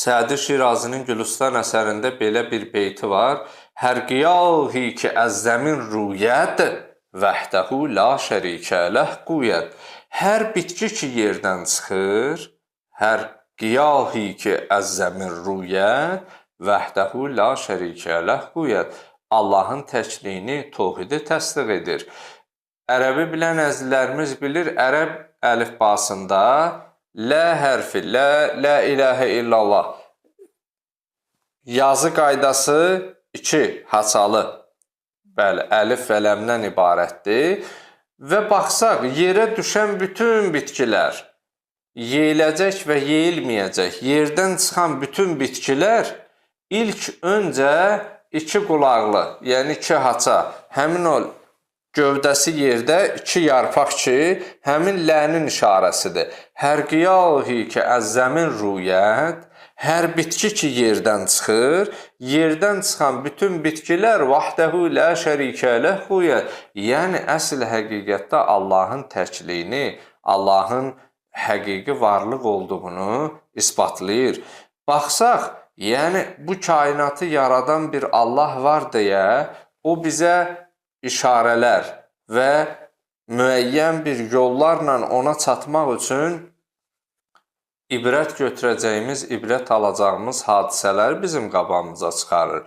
Sədi Şirazinin Gülüstan əsərində belə bir beyti var. Hər qiyahi ki əz zəmin ruyəd, vəhdəhu la şərikə ləh quyəd. Hər bitki ki yerdən çıxır, hər qiyahi ki əz zəmin ruyəd, vəhdəhu la şərikə ləh quyəd. Allahın təkliyini, təvhidi təsdiq edir. Ərəbi bilən əzizlərimiz bilir, ərəb əlifbasında L hərfi, Lə, la ilahə illallah yazı qaydası 2 haçalı. Bəli, əlif və ləmdən ibarətdir. Və baxsaq, yerə düşən bütün bitkilər, yeyiləcək və yeyilməyəcək, yerdən çıxan bütün bitkilər ilk öncə iki qulaqlı, yəni iki haça, həmin o gövdəsi yerdə iki yarpaq ki, həmin lənin işarəsidir. Hər qiyahi ki, əz-zəmin ruyət, hər bitki ki yerdən çıxır, yerdən çıxan bütün bitkilər vahdəhu la şərikə ləh xuyət. Yəni əsl həqiqətdə Allahın təkliyini, Allahın həqiqi varlıq olduğunu isbatlayır. Baxsaq, yəni bu kainatı yaradan bir Allah var deyə o bizə işarələr və müəyyən bir yollarla ona çatmaq üçün ibrət götürəcəyimiz, ibrət alacağımız hadisələri bizim qabağımıza çıxarır.